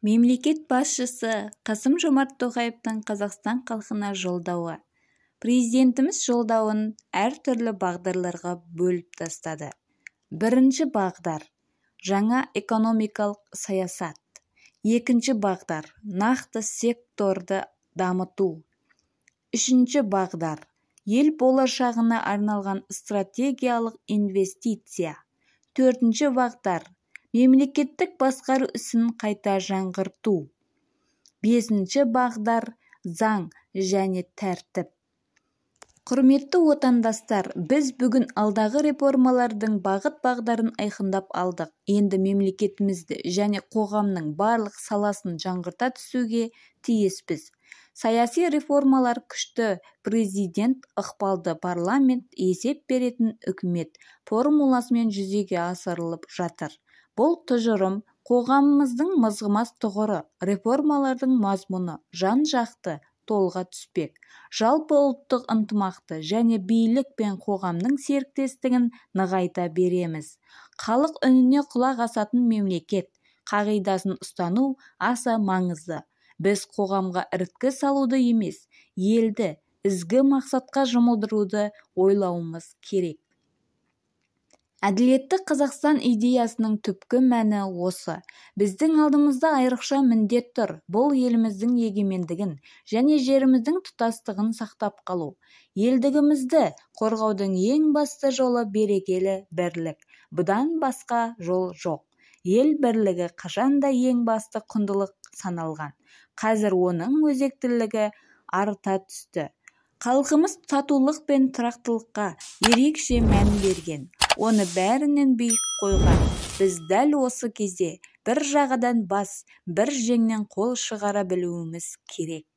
Мемлекет басшысы Қасым-Жомарт Тоқаевтың Қазақстан халқына Жолдауы. Президентіміз Жолдауын әртүрлі бағдарларға бөліп тастады. Бірінші бағдар – жаңа экономикалық саясат. Екінші бағдар – нақты секторды дамыту. Үшінші бағдар – ел болашағына арналған стратегиялық инвестиция. Төртінші бағдар – мемлекеттік басқару ісін қайта жаңғырту. Бесінші бағдар – заң және тәртіп. Құрметті отандастар, біз бүгін алдағы реформалардың бағыт-бағдарын айқындап алдық. Енді мемлекетімізді және қоғамның барлық саласын жаңғырта түсуге тиіспіз. Саяси реформалар күшті президент, ықпалды парламент, есеп беретін үкімет формуласымен жүзеге асырылып жатыр. Бұл тұжырым – қоғамымыздың мызғымас тұғыры. Реформалардың мазмұны жан-жақты толыға түспек. Жалпыұлттық ынтымақты және билік пен қоғамның серіктестігін нығайта береміз. Халық үніне құлақ асатын мемлекет қағидасын ұстану аса маңызды. Біз қоғамға іріткі салуды емес, елді ізгі мақсатқа жұмылдыруды ойлауымыз керек. Әділетті Қазақстан идеясының түпкі мәні осы. Біздің алдымызда айрықша міндет тұр: бұл еліміздің егемендігін және жеріміздің тұтастығын сақтап қалу. Елдігімізді қорғаудың ең басты жолы – берекелі бірлік. Бұдан басқа жол жоқ. Ел бірлігі қашанда ең басты құндылық саналған. Қазір оның өзектілігі арта түсті. Халқымыз татулық пен тұрақтылыққа ерекше мән берген, оны бәрінен биік қойған. Біз дәл осы кезде бір жағадан бас, бір жеңнен қол шығара білуіміз керек.